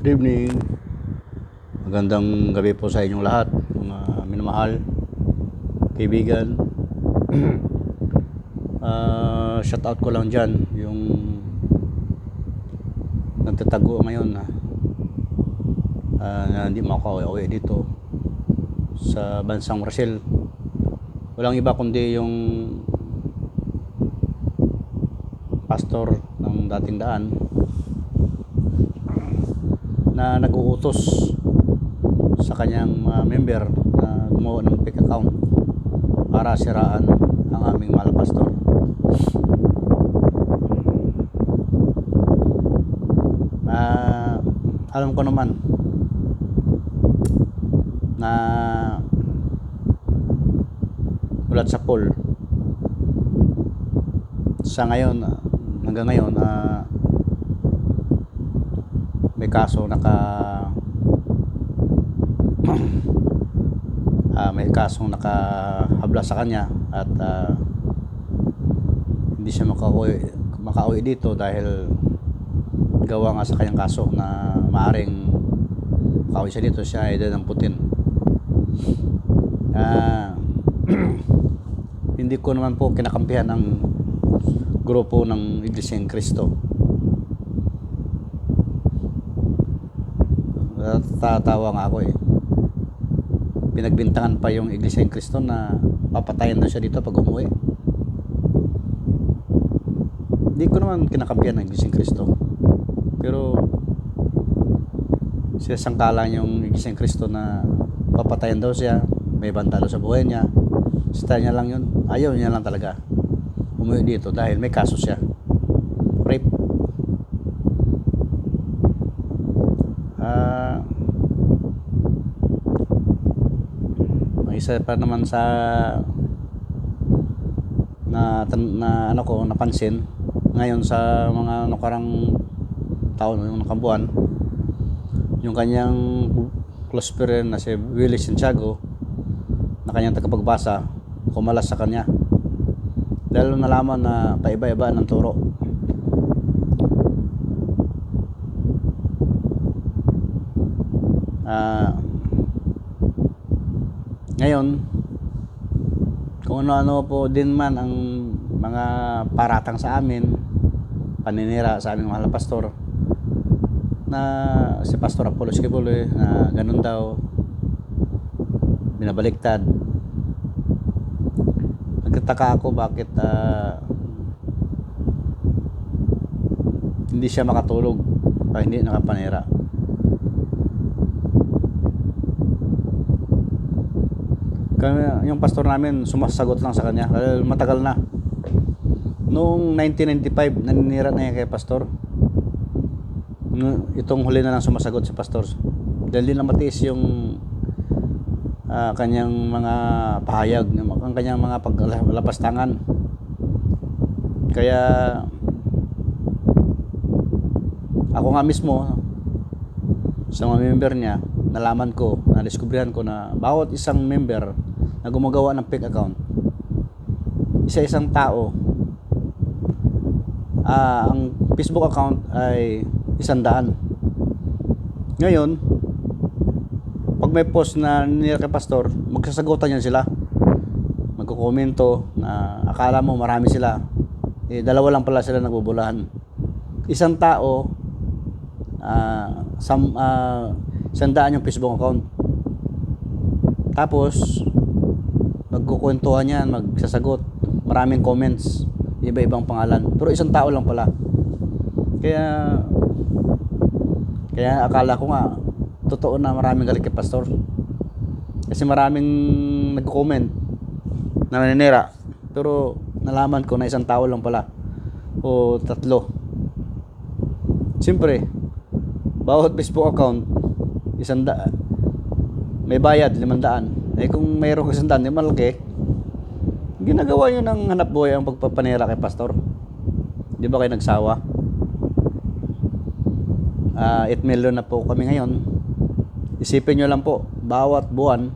Good evening. Magandang gabi po sa inyong lahat, mga minamahal, kaibigan. Shout out ko lang dyan, yung nagtatago ngayon na hindi makauwi dito sa bansang Brazil. Walang iba kundi yung pastor ng dating daan na nag-uutos sa kanyang mga member na gumawa ng fake account para siraan ang aming mahal pastor. Alam ko naman na ulat sa poll sa ngayon, hanggang ngayon, may kaso may kasong nakahabla sa kanya at hindi siya makauwi dito dahil gawa nga sa kanyang kaso na maaring makauwi siya dito, siya ay dadamputin. Hindi ko naman po kinakampihan ang grupo ng Iglesia ni Cristo. Tatawa nga ako Pinagbintangan pa yung Iglesia ni Cristo na papatayin daw siya dito pag umuwi. Hindi ko naman kinakampihan ng Iglesia ni Cristo, pero sangkalan yung Iglesia ni Cristo na papatayin daw siya, may bantalo sa buhay niya. Style niya lang yun, ayaw niya lang talaga umuwi dito dahil may kaso siya, rape. Isa pa naman sa napansin ngayon sa mga nakarang taon, yung nakabuan, yung kanyang close friend na si Willie Santiago, na kanyang tagapagbasa, kumalas sa kanya dahil nalaman na paiba-iba ng turo. Ngayon, kung ano-ano po din man ang mga paratang sa amin, paninira sa aming mahal na pastor, na si Pastor Apollo Esquivel na ganun daw, binabaliktad. Nagtataka ako bakit hindi siya makatulog pag hindi nakapanira. Yung pastor namin sumasagot lang sa kanya dahil matagal na. Noong 1995 naninira na yan kay pastor. Itong huli na lang sumasagot si pastor dahil di na matiis yung kanyang mga pahayag, ang kanyang mga paglapastangan. Kaya ako nga mismo sa mga member niya, nalaman ko, nadiskubrihan ko na bawat isang member na gumagawa ng fake account, isa-isang tao, ang Facebook account ay 100. Ngayon, pag may post na nila kay pastor, magsasagutan yan sila, magkukomento na akala mo marami sila, dalawa lang pala sila nagbubulahan. Isang tao, 100 yung Facebook account, tapos magkukwentuhan yan, magsasagot, maraming comments, iba-ibang pangalan, pero isang tao lang pala. Kaya akala ko nga totoo na maraming galit kay pastor, kasi maraming nagko-comment na naninira, pero nalaman ko na isang tao lang pala o tatlo. Siyempre, bawat Facebook account 100, may bayad 500. Kung mayroon kang 100, yung malaki, ginagawa yun ng hanap buhay ang pagpapanira kay pastor. Di ba kayo nagsawa? 8 million na po kami ngayon. Isipin nyo lang po, bawat buwan,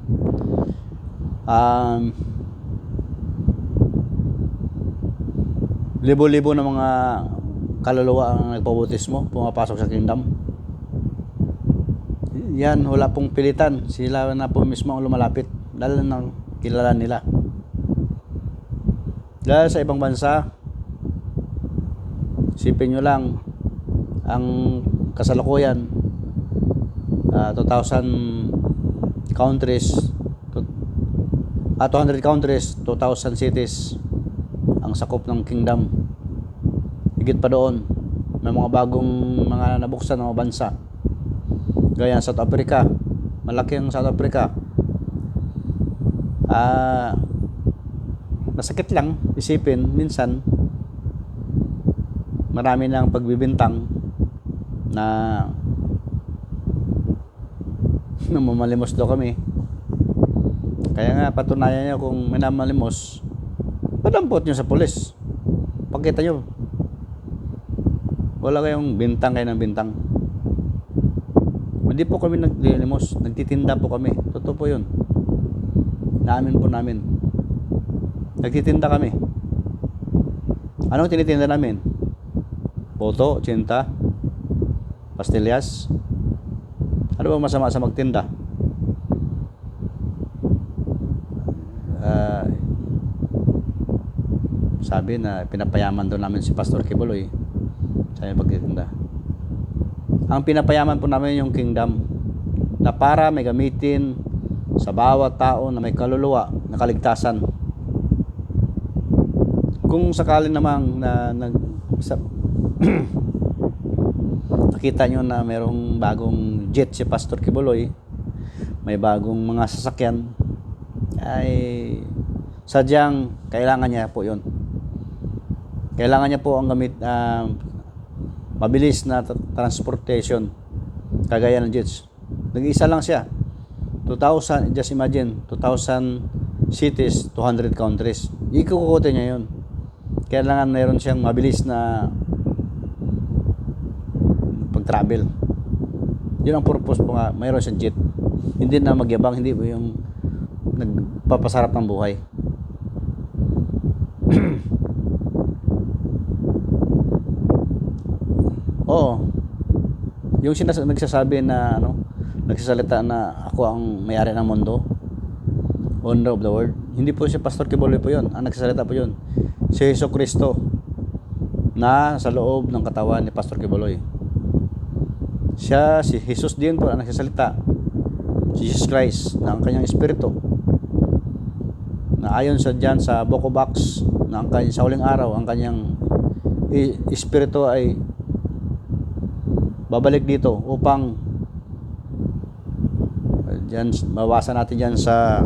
libo-libo na mga kaluluwa ang nagpabautismo, pumapasok sa kingdom. Yan, wala pong pilitan. Sila na po mismo ang lumalapit. Dahil nang kilala nila. Dahil sa ibang bansa, isipin nyo lang, ang kasalukuyan, 2,000 countries, 200 countries, 2,000 cities ang sakop ng kingdom. Higit pa doon, may mga bagong mga nabuksan ng mga bansa. Gaya South Africa, malaki ang South Africa. Masakit lang isipin, minsan marami ng pagbibintang na mamalimos daw kami. Kaya nga patunayan nyo kung minamalimos, padampot nyo sa pulis. Pakita nyo, wala kayong bintang kayo ng bintang. Hindi po kami naglilimos, nagtitinda po kami. Totoo po yun. Naamin po namin. Nagtitinda kami. Anong tinitinda namin? Boto, tsinta, pastillas. Ano ba masama sa magtinda? Sabi na pinapayaman doon namin si Pastor Kibuloy. Sabi magtitinda. Ang pinapayaman po namin yung kingdom na para may gamitin sa bawat tao na may kaluluwa na kaligtasan. Kung sakali namang nakita nyo na mayroong bagong jet si Pastor Kibuloy, may bagong mga sasakyan, ay sadyang kailangan niya po yun. Kailangan niya po ang gamit mabilis na transportation kagaya ng jets. Nag-iisa lang siya. 2,000, just imagine, 2,000 cities, 200 countries. Ikukukote niya yun. Kailangan mayroon siyang mabilis na pag-travel. Yun ang purpose po nga, mayroon siyang jet. Hindi na magyabang, hindi po yung nagpapasarap ng buhay. Oo. Yung nagsasabi na nagsasalita na ako ang may-ari ng mundo, owner of the world. Hindi po si Pastor Kibuloy po yun. Ang nagsasalita po yun, si Jesucristo na sa loob ng katawan ni Pastor Kibuloy. Si Jesus din po ang nagsasalita. Si Jesus Christ na ang kanyang espiritu. Na ayon sa dyan sa Book of Acts, na sa huling araw, ang kanyang espiritu ay babalik dito upang dyan, mawasan natin dyan sa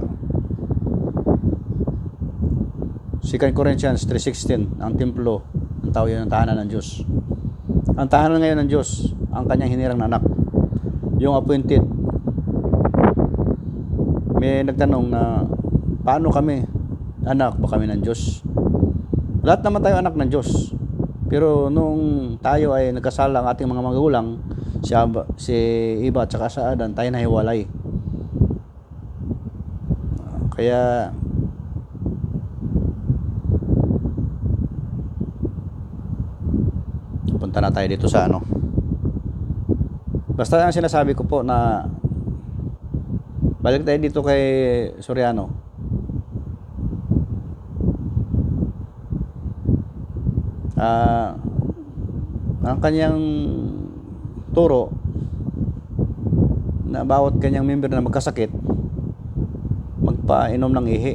2 Corinthians 3:16, ang templo ang tao yun, ang tahanan ng Diyos. Ang tahanan ngayon ng Diyos, ang kanyang hinirang na anak, yung appointed. May nagtanong na paano kami, anak ba kami ng Diyos? Lahat naman tayo anak ng Diyos. Pero nung tayo ay nagkasala ang ating mga magulang, si Eva at saka sa Adan, tayo nahiwalay. Kaya punta na tayo dito sa basta ang sinasabi ko po na balik tayo dito kay Soriano. Ang kanyang turo na bawat kanyang member na magkasakit, magpainom ng ihi.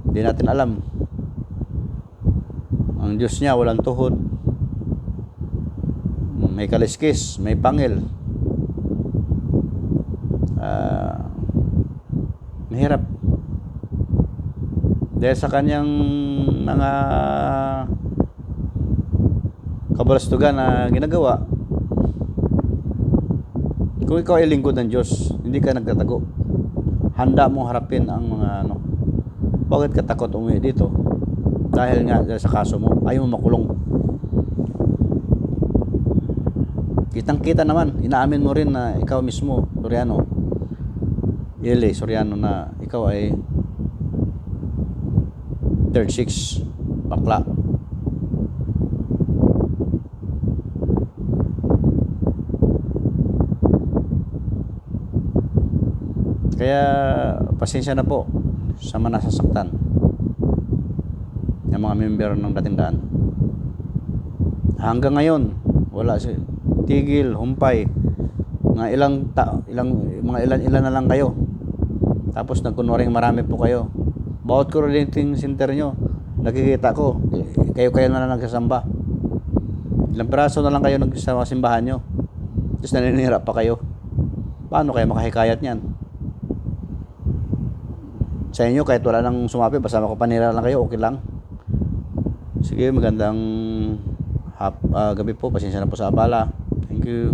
Hindi natin alam. Ang Diyos niya walang tuhod, may kaliskis, may pangil. Mahirap. Dahil sa kanyang mga kabalastugan na ginagawa, kung ikaw ay lingkod ng Diyos, hindi ka nagtatago. Handa mong harapin ang mga bakit ka takot umuwi dito? Dahil sa kaso mo, ayaw mo makulong. Kitang-kita naman, inaamin mo rin na ikaw mismo, Soriano, Soriano, na ikaw ay third six, bakla. Kaya pasensya na po sa mga nasasaktan, yung mga member ng Dating Daan. Hanggang ngayon wala si tigil, humpay. Mga ilan na lang kayo. Tapos nagkunwaring marami po kayo. Bawat coordinating center nyo, nakikita ko, kayo na lang nagsasamba. Ilang piraso na lang kayo sa simbahan nyo. Tapos naninira pa kayo. Paano kayo makahikayat niyan? Sa inyo, kahit wala nang sumapi, basta makapanira lang kayo, okay lang. Sige, magandang gabi po. Pasensya na po sa abala. Thank you.